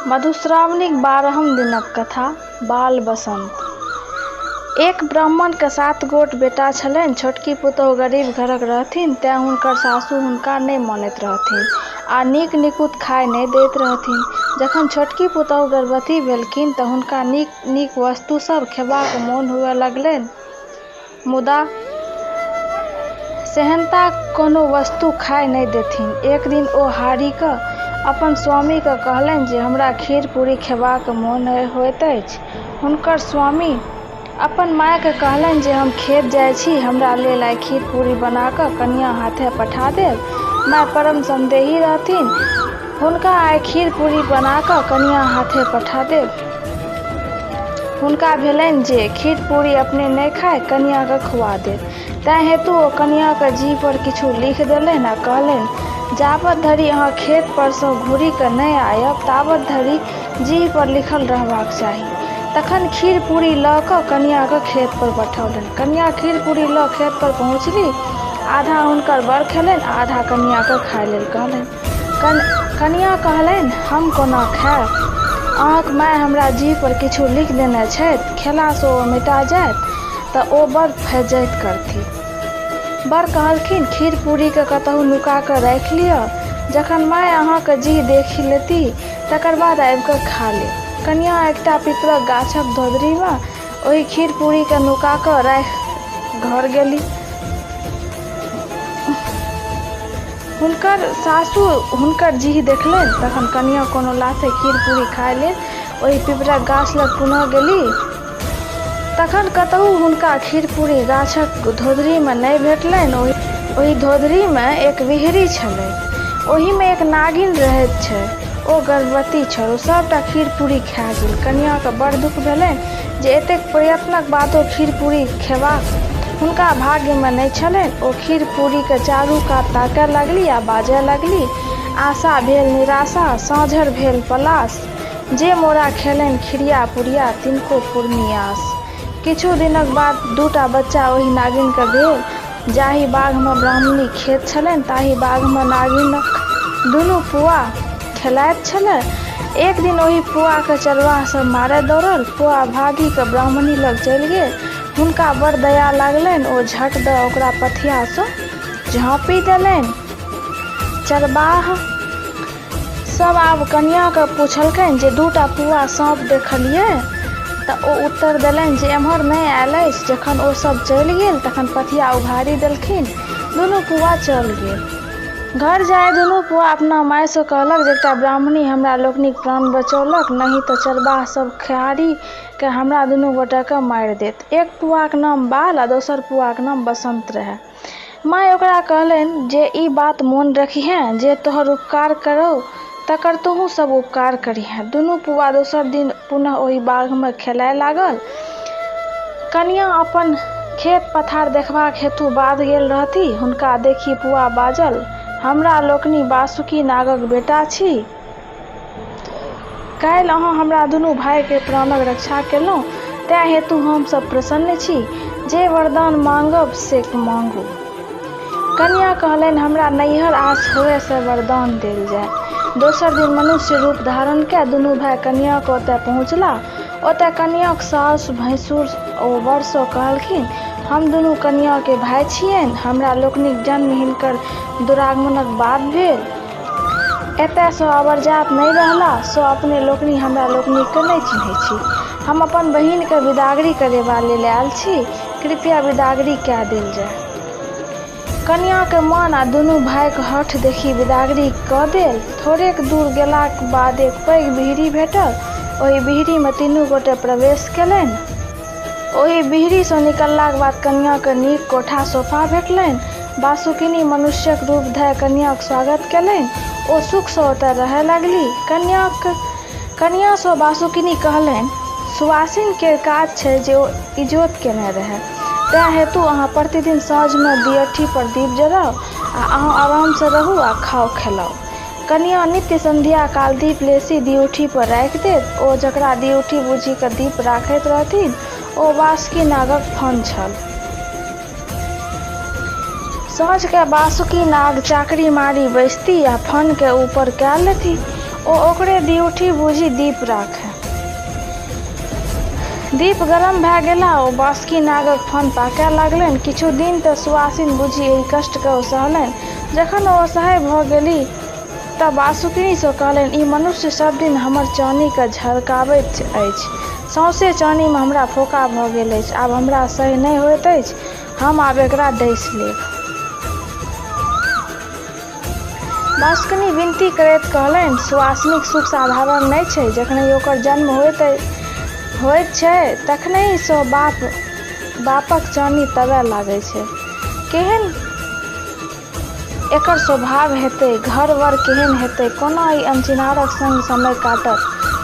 मधुश्रावणीक 12म दिनक कथा बाल बसंत। एक ब्राह्मणकेँ 7 गोट बेटा छलनि। छोटकी पुतोहु गरीब घरक रहथिन तेँ हुनकर सासु हुनका नहि मानैत रहथिन आ नीक-निकुत खाय नहि दैत रहथिन। जखन छोटकी पुतोहु गर्भवती भेलखिन त हुनका नीक-नीक वस्तु सब खेबाक मोन हुअए लगलनि, मुदा सेहन्ताक कोनो वस्तु खाय नहि देथिन। एक दिन ओ हारि क अपन स्वामी केँ कहलनि जे हमरा खीर-पूरी खेबाक मोन होइत अछि। हुनकर स्वामी अपन माय केँ कहलनि जे हम खेत जाइत छी, हमरा लेल आइ खीर-पूरी बना क कनियाँ हाथे पठा देब। माय परम संदेही रहथिन, हुनका आइ खीर-पूरी बना क कनियाँ हाथे पठा देब। हुनका भेलनि जे खीर-पूरी अपने नहि खाय कनियाँ केँ खुआ देब। तेँ हेतु ओ कनियाँक जीह पर किछु लिखि देलनि आ कहलनि, जाबत धरि अहाँ खेत पर सँ घुरि क नहि आयब ताबत धरि जीह पर लिखल रहबाक चाही। तखन खीर-पूरी ल क कनियाँ केँ खेत पर पठौलनि। कनियाँ खीर-पूरी ल खेत पर पहुँचलीह। आधा हुनकर वर खेलनि आ आधा कनियाँ केँ खाय लेल कहलनि। कनियाँ कहलनि, हम कोना खायब? अहाँक माय हमरा जीह पर किछु लिखि देने छथि, खेला सँ ओ मिटा जायत त ओ बड़ फज्झति करतीह। वर कहलखिन, खीर-पूरी केँ कतहु नुका क राखि लिअ। जखन माय अहाँक जीह देखि लेतीह तकर बाद आबि क खा लेब। कनियाँ एकटा पीपरक गाछक धोधरि मे ओहि खीर-पूरी केँ नुका क राखि घर गेलीह। हुनकर सासु हुनकर जीह देखलनि। तखन कनियाँ कोनो लाथे खीर-पूरी खाय लेल ओहि पीपरक गाछ लग पुनः गेलीह। तखन कतहु हुनका खीर-पूरी गाछक धोधरि मे नहि भेटलनि। ओहि धोधरि मे एक बिहरि छलैक। ओहि मे एक नागिन रहैत छल। ओ गर्भवती छल। ओ सभटा खीर-पूरी खा गेल। कनियाँ केँ बड़ दुख भेलनि जे एतेक प्रयत्नक बादो खीर-पूरी खेबाक हुनका भाग्य मे नहि छलनि। ओ खीर-पूरीक चारू कात ताकय लगलीह आ बाजय लगलीह, आशा भेल निराशा, साँझर भेल पलास। जे मोरा खेलनि खिरिया-पुरिया, तिनको पुरनी आस। किछु दिनक बाद 2टा बच्चा ओहि नागिन केँ भेल। जाहि बाघ मे ब्राह्मणीक खेत छलनि ताहि बाघ मे नागिनक दुनू पुआ खेलाइत छलै। एक दिन ओहि पुआ केँ चरवाह सब मारय दौड़ल। पुआ भागि क ब्राह्मणी लग चलि गेल। हुनका बड़ दया लागलनि। ओ झट द ओकरा पथिया सँ झाँपि देलनि। चरबाह सब आब कनियाँ केँ पुछलकनि जे 2टा पुआ साँप देखलियै? त ओ उत्तर देलनि जे एम्हर नहि आयल अछि। जखन ओ सब चलि गेल तखन पथिया उघारि देलखिन। दुनू पुआ चल गेल। घर जाय दुनू पुआ अपना माय सँ कहलक जे एकटा ब्राह्मणी हमरा लोकनिक प्राण बचौलक, नहि त चरबाह सब खेहारि क हमरा दुनू गोटे केँ मारि देत। एक पुआक नाम बाल आ दोसर पुआक नाम बसंत रहए। माय ओकरा कहलनि जे ई बात मोन रखिहें जे तोहर उपकार करौ तकर तोहूँ सब उपकार करिहें। दुनू पुआ दोसर दिन पुनः ओहि बाघ मे खेलाय लागल। कनियाँ अपन खेत-पथार देखबाक हेतु बाध गेल रहथि। हुनका देखि पुआ बाजल, हमरा लोकनि बासुकी नागक बेटा छी। काल्हि अहाँ हमरा दुनू भाइ केर प्राणक रक्षा केलहुँ तेँ हेतु हम सब प्रसन्न छी। जे वरदान माँगब से माँगू। कनियाँ कहलनि, हमरा नैहर आस होअय से वरदान देल जाय। दोसर दिन मनुष्य रूप धारण कय दुनू भाइ कनियाँक ओतय पहुँचलाह। ओतय कनियाँक सासु, भैंसुर ओ वर सँ कहलखिन, हम दुनू कनियाँ के भाइ छियनि। हमरा लोकनिक जन्म हिनकर दुरागमनक बाद भेल। एतय सँ अबरजात नहि रहला सँ अपने लोकनि हमरा लोकनि केँ नहि चिन्हैत छी। हम अपन बहिन केँ बिदागरी करेबा लेल आयल छी। कृपया बिदागरी कय देल जाय। कनियाँक मान आ दुनू भाइक हठ देखि बिदागरी क देल। थोड़ेक दूर गेलाक बाद एक पैघ बिहरि भेटल। ओहि बिहरि मे तीनू गोटे प्रवेश केलनि। ओहि बिहरि सँ निकललाक बाद कनियाँ केँ नीक कोठा-सोफा भेटलनि। बासुकिनी मनुष्यक रूप धय कनियाँक स्वागत केलनि। ओ सुख सँ ओतय रहय लागलीह। कनियाँ सँ बासुकिनी कहलनि, सुवासिन केर काज छै जे ओ इजोत केने रहय। तेँ हेतु अहाँ प्रतिदिन साँझ मे दियठी पर दीप जराउ आ अहाँ आराम सँ रहू आ खाउ-खेलाउ। कनियाँ नित्य संध्या काल दीप लेसि दिउठी पर राखि देत। ओ जकरा दिउठी बूझि क दीप राखैत रहथिन ओ बासुकी नागक फन छल। साँझ कए बासुकी नाग चाकरी मारि बैसती आ फन केँ ऊपर कए लेथि। ओ ओकरे दिउठी बूझि दीप राखए। दीप गरम भए गेला ओ बासुकी नागक फन पाकए लागलनि। किछु दिन तँ सुआसिन बूझि एहि कष्टकेँ ओ सहलनि। जखन ओ असहाय भऽ गेलीह तँ बासुकिनीसँ कहलनि, ई मनुष्य सभ दिन हमर चानीकेँ झरकाबैत अछि। सौंसे चानीमे हमरा फोंका भऽ गेल अछि। आब हमरा सह्य नहि होइत अछि। हम आब एकरा डसि लेब। बासुकिनी विनती करैत कहलनि, सुआसिनीक सुख साधारण नहि छै। जखनहि ओकर जन्म होइत छै तखनहिसँ बापक चानी तबए लागै छै। केहन एकर स्वभाव हेतै? घर-वर केहन हेतै? कोना ई अनचिन्हारक संग समय काटत?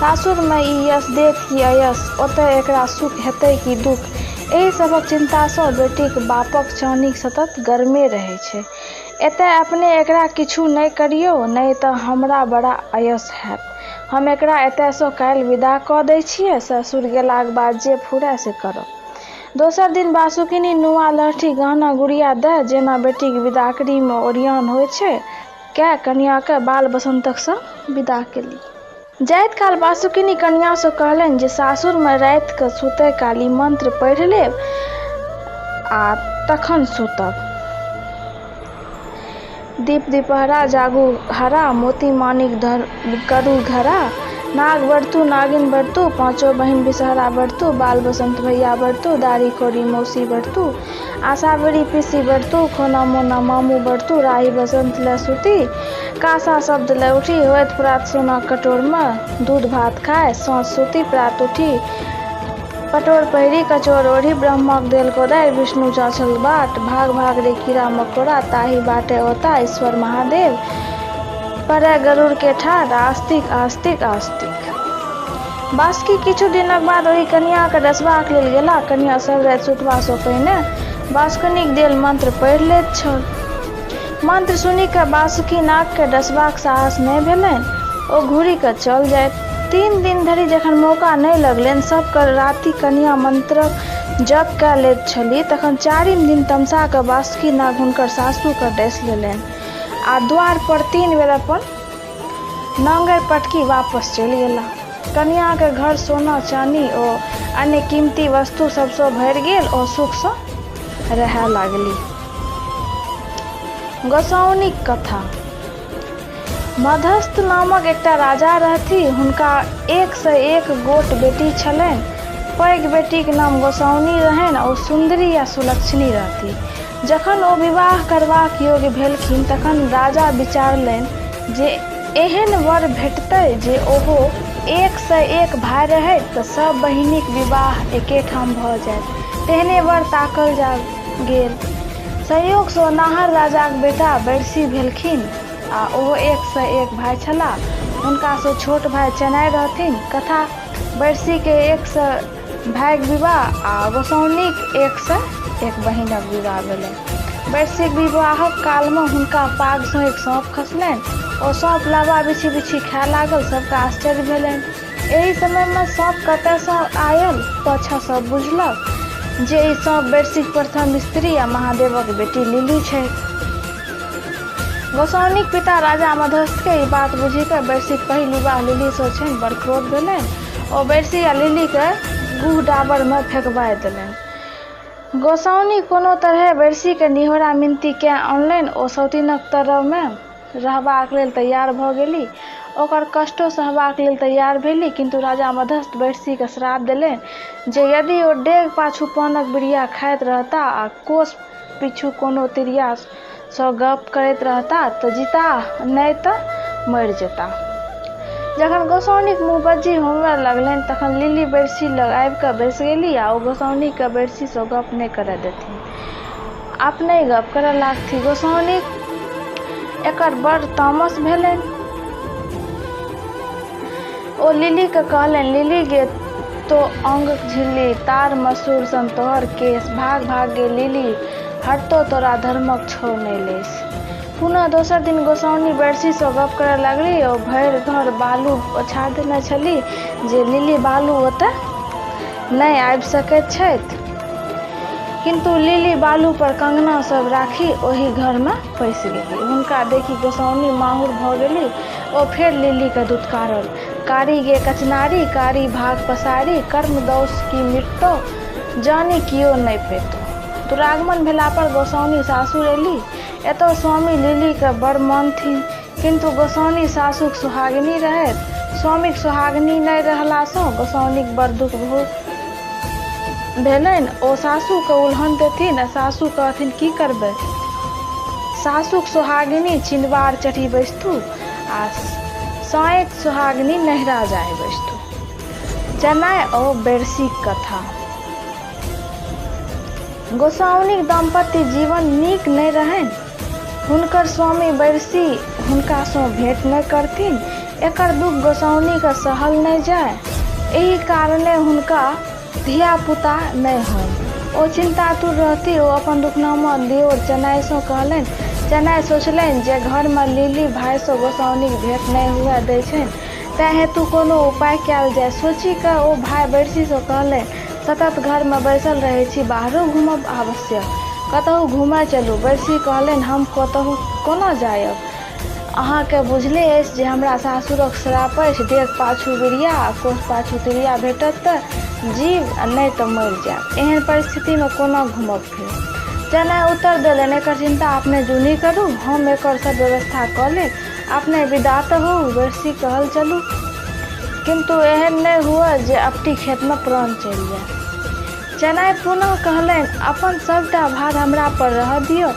सासुरमे ई यश देत कि अयश? ओतए एकरा सुख हेतै कि दुख? एहि सभक चिन्तासँ बेटीक बापक चानी सतत गरमे रहै छै। एतए अपने एकरा किछु नहि करियौ, नहि तँ हमरा बड़ा अयश हैत। हम एकरा एतएसँ काल्हि विदा कऽ दै छियै, सासुर गेलाक बाद जे फुरए से करब। दोसर दिन बासुकिनी नुआ, लहठी, गहना-गुड़िया दऽ जेना बेटीक विदागरीमे ओरियान होइत छै, कए कनियाँकेँ बाल-बसन्तक संग विदा केली। जाइत काल बासुकिनी कनियाँसँ कहलनि जे सासुरमे राति कऽ सुतय काल ई मंत्र पढ़ि लेब आ तखन सुतब। दीप दिपहरा जागू हरा, मोती मानिक करू घरा। नाग बढ़तु नागिन बढ़तु, पाँचो बहिन बिसहरा बढ़तु, बाल बसंत भैया बढ़तु, दाढ़ी कौड़ी मौसी बढ़तु, आशावरी पीसी बढ़तु, खोना मोना मामू बढ़तु, राही बसंत लए सूती, कासा शब्द लए उठी, होयत प्रात सोनाक कटोरमे दूध भात खाय, साँझ सूती प्रात उठी, पटोर पहिरी कचोर ओढ़ी, ब्रह्माक देल कोदारि, विष्णु जाँचल बाट, भाग भाग रे कीड़ा मकोड़ा, ताहि बाटे औता ईश्वर महादेव, पड़य गरुड़ के ठाढ़, आस्तिक आस्तिक आस्तिक। बासुकी किछु दिनक बाद ओहि कनियाँकेँ डसबाक लेल गेलाह। कनियाँ सभ राति सुतबासँ पहिने बासुकिनीक देल मंत्र पढ़ि लैत छल। मंत्र सुनि कऽ बासुकी नागकेँ डसबाक साहस नहि भेलनि। ओ घुरि कऽ चल जाइत। 3 दिन धरि जखन मौका नहि लगलनि, सभ राति कनियाँ मंत्रक जप कऽ लैत छलीह, तखन चारिम दिन तमसा कऽ बासुकी नाग हुनकर सासुकेँ डसि लेलनि आ द्वार पर 3 बेर अपन नांगरि पटकि वापस चलि गेलाह। कनियाँक घर सोना, चानी ओ अन्य कीमती वस्तु सभसँ भरि गेल। ओ सुखसँ रहए लागलीह। गोसाउनिक कथा। मधस्थ नामक एकटा राजा रहथि। हुनका 101 गोट बेटी छलनि। पैघ बेटीक नाम गोसाउनि रहनि। ओ सुन्दरी आ सुलक्षणी रहथि। जखन ओ विवाह करबाक योग्य भेलखिन तखन राजा विचारलनि जे एहन वर भेटतै जे ओहो 101 भाय रहथि तँ सभ बहिनिक विवाह एके ठाम भऽ जायत। तेहने वर ताकल जा गेल। संयोगसँ नाहर राजाक बेटा बैरसी भेलखिन आ ओहो 101 भाय छलाह। हुनकासँ छोट भाय चेनाइ रहथिन। कथा बैरसीक 100 भाइक विवाह आ गोसाउनिक 101 बहिनक विवाह भेलनि। बैरसीक विवाहक कालमे हुनका पागसँ एक साँप खसलनि। ओ साँप लाबा बिछि-बिछि खाय लागल। सभकेँ आश्चर्य भेलनि। एहि समयमे साँप कतयसँ आयल? पाछाँ सभ बुझलक जे ई साँप बैरसीक प्रथम स्त्री आ महादेवक बेटी लिली छथि। गोसाउनिक पिता राजा मधस्थकेँ ई बात बुझि कऽ बैरसीक पहिल विवाह लिलीसँ छनि बड़ क्रोध भेलनि। ओ बैरसी आ लिलीकेँ गुह डाबरमे फेकबाय देलनि। गोसाउनि कोनो तरहेँ बैरसीकेँ निहोरा मिनती कए अनलनि। ओ सौतिनक तरमे रहबाक लेल तैयार भऽ गेली। ओकर कष्टो सहबाक लेल तैयार भेली। किन्तु राजा मधस्थ बैरसीकेँ श्राप देलनि जे यदि ओ डेग पाछू पानक बिरिया खाइत रहताह आ कोस पिछु कोनो तिरियासँ गप्प करैत रहताह तँ जीताह नहि तँ मरि जेताह। जखन गोसाउनिक मुँहबज्जी होमए लगलनि तखन लिली बैरसी लग आबि कऽ बैसि गेली आ ओ गोसाउनिकेँ बैरसीसँ गप्प नहि करए देथिन। अपनहि गप्प करए लागथि। गोसाउनिक एकर बड़ तामस भेलनि। ओ लिलीकेँ कहलनि, लिली गे तों अंगक झिल्ली, तार मसूर सन तोहर केश, भाग भाग गे लिली, हटतौ तोरा धर्मक छौ नहि लेश। पुनः दोसर दिन गोसाउनि बैरसीसँ गप्प करए लागली। ओ भरि घर बालु ओछा देने छलीह जे लिली बालु ओतए नहि आबि सकैत छथि। किन्तु लिली बालु पर कंगना सब राखि ओहि घरमे पैसि गेली। हुनका देखि गोसाउनि माहुर भऽ गेली। ओ फेर लिलीकेँ दुत्कारल, कारी गे कचनारी, कारी भाग पसारी, कर्म दोष की मिटतौ, जानि कियो नहि पेतौ। दुरागमन भेलापर गोसाउनि सासुर एली। एतहु स्वामी लिलीकेँ बड़ मानथिन। किन्तु गोसाउनि सासुक सोहागिनी रहथि। स्वामीक सोहागिनी नहि रहलासँ गोसाउनिक बड़ दुख भेलनि। ओ सासुकेँ उलहन देथिन आ सासु कहथिन, की करबै? सासुक सोहागिनी चिनवार चढ़ि बैसथु आ साँयक सोहागिनी नहिरा जाय बैसथु। चनाइ ओ बैरसीक कथा। गोसाउनिक दाम्पत्य जीवन नीक नहि रहनि। हुनकर स्वामी बैरसी हुनकासँ भेंट नहि करथिन। एकर दुख गोसाउनिकेँ सहल नहि जाय। एहि कारणेँ हुनका धिया-पुता नहि होइन। ओ चिन्तातुर रहथि। ओ अपन दुखनामा दियोर चनाइसँ कहलनि। चनाइ सोचलनि जे घरमे लिली भाइसँ गोसाउनिक भेंट नहि हुअए दैत छनि तेँ हेतु कोनो उपाय कयल जाय। सोचि कऽ ओ भाइ बैरसीसँ कहलनि, सतत घरमे बैसल रहैत छी, बाहरो घूमब आवश्यक। कतहु घूमय चलू। बैरसी कहलनि, हम कतहु कोना जायब? अहाँकेँ बुझले अछि जे हमरा सासुरक श्राप अछि, डेग पाछू बिरिया आ कोस पाछू तिरिया भेटत तँ जीब आ नहि तँ मरि जायब। एहन परिस्थितिमे कोना घूमब-फिरब? चनाइ उत्तर देलनि, एकर चिन्ता अपने जुनि करू। हम एकर सब व्यवस्था कऽ लेब। अपने विदा तँ होउ। बैरसी कहल, चलू। किन्तु एहन नहि हुअए जे अपटी खेतमे प्राण चलि जाय। चनाइ पुनः कहलनि, अपन सभटा भार हमरा पर रहऽ दिअऽ।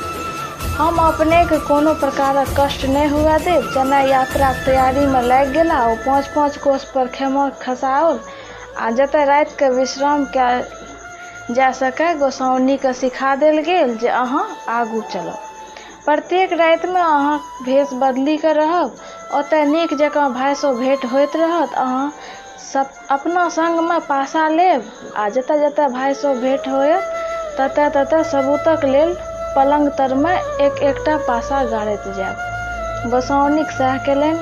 हम अपनेकेँ कोनो प्रकारक कष्ट नहि हुअए देब। चनाइ यात्राक तैयारीमे लागि गेलाह। ओ पाँच-पाँच कोस पर खेमा खसाओल आ जतय रातिकेँ विश्राम कयल जा सकय। गोसाउनिकेँ सिखा देल गेल जे अहाँ आगू चलब। प्रत्येक रातिमे अहाँ भेष बदलि कऽ रहब। ओतय नीक जकाँ भाइसँ भेंट होइत रहत। अहाँ अपना संगमे पासा लेब आ जतय-जतय भाइसँ भेंट होयत ततय-ततय सबूतक लेल पलंग तरमे एक-एकटा पासा गाड़ैत जायब। गोसाउनिक सैह केलनि।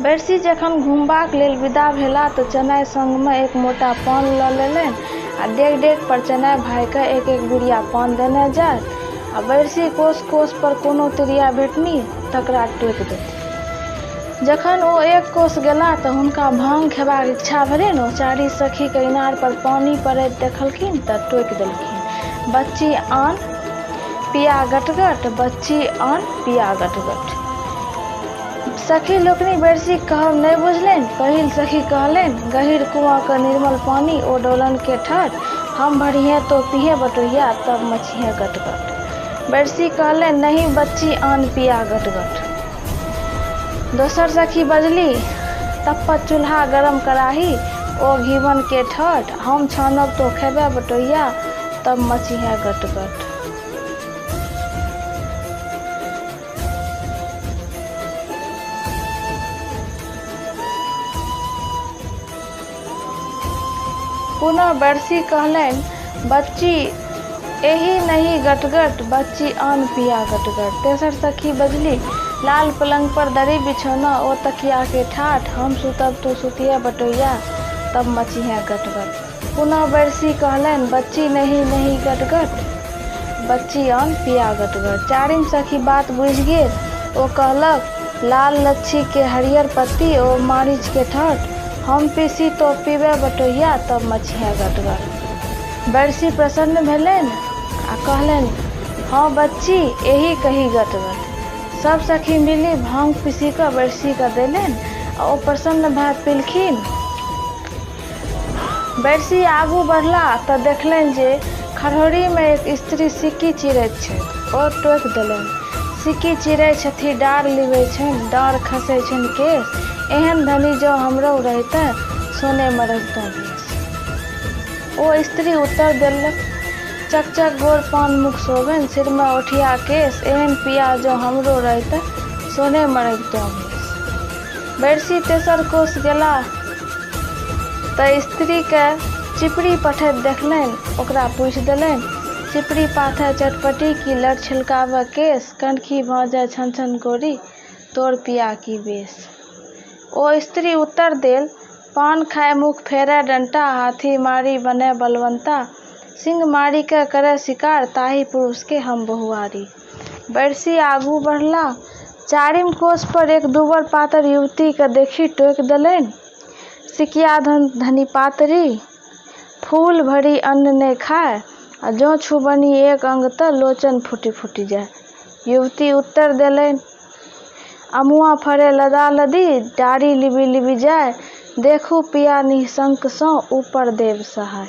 बैरसी जखन घुमबाक लेल विदा भेलाह तँ चनाइ संगमे एक मोटा पान लऽ लेलनि आ डेग-डेग पर चनाइ भाइकेँ एक-एक बिरिया पान देने जाथि आ बैरसी कोस-कोस पर कोनो तिरिया भेटनि तकरा टोकि देथिन। जखन ओ एक कोस गेलाह तँ हुनका भाङ खेबाक इच्छा भेलनि। ओ चारि सखीकेँ इनार पर पानि पड़ैत देखलखिन तँ टोकि देलखिन, बच्ची आन पिया गटगट, बच्ची आन पिया गटगट। सखी लोकनि बैरसीक कहब नहि बुझलनि। पहिल सखी कहलनि, गहींर कुआँक निर्मल पानि ओ डोलन के ठठ, हम भरिहें तो पीहें बटोहिया, तब मचिहें गटगट। बैरसी कहलनि, नहि बच्ची आन पिया गटगट। दोसर सखी बजली, तप्पत चूल्हा गरम कराही ओ घीवन के ठठ, हम छानब तो खेबे बटोहिया, तब मचिहें गटगट। पुनः बैरसी कहलनि, बच्ची एहि नहि गटगट, बच्ची आन पिया गटगट। तेसर सखी बजली, लाल पलंग पर दरी बिछौना ओ तकिया के ठाठ, हम सुतब तू सुतिहे बटोहिया, तब मचिहें गटगट। पुनः बैरसी कहलनि, बच्ची नहि नहि गटगट, बच्ची आन पिया गटगट। चारिम सखी बात बुझि गेल। ओ कहलक, लाल लच्छी के हरियर पत्ती ओ मारीच के ठठ, हम पीसी तों पीबे बटोहिया, तब मचिहें गटगट। बैरसी प्रसन्न भेलनि आ कहलनि, हँ बच्ची, एही कही गटगट। सभ सखी मिलि भाङ पीसि कऽ बैरसीकेँ देलनि आ ओ प्रसन्न भए पीलखिन। बैरसी आगू बढ़लाह तँ देखलनि जे खड़हरिमे एक स्त्री सिक्की चिरैत छथि। ओ टोकि देलनि, सिक्की चिरै छथि डाँड़ लिबै छनि, डाँड़ खसै छनि केश, एहन धनी जँ हमरहु रहितय, सोनेमे रहितहुँ भेष। ओ स्त्री उत्तर देलक, चकचक गोर पान मुख शोभनि, सिरमे ओठिया केश, एहन पिया जँ हमरो रहितय, सोनेमे रहितहुँ भेष। बैरसी तेसर कोस गेलाह तँ स्त्रीकेँ चिपड़ी पठैत देखलनि। ओकरा पूछि देलनि, चिपड़ी पाथय चटपटी कि लट छिलकाबय केश, कनखी भाँजय छन-छन गोरी, तोर पिया की वेश। ओ स्त्री उत्तर देल, पान खाय मुख फेरय डंटा, हाथी मारि बनय बलवंता, सिंह मारि कऽ करय शिकार, ताहि पुरुष के हम बहुआरि। बैरसी आगू बढ़लाह। चारिम कोस पर एक दुबर-पातर युवती केँ देखि टोकि देलनि, "सिकिया धनि पातरि, फूल भरि अन्न नहि खाय आ जँ छूबनि एक अंग त लोचन फूटि-फूटि जाय।" युवती उत्तर देलनि, "अमुआ फरे लदालदी, डारि लीबि-लीबि जाय, देखू पिया निःशंक सँ ऊपर देव सहाय।"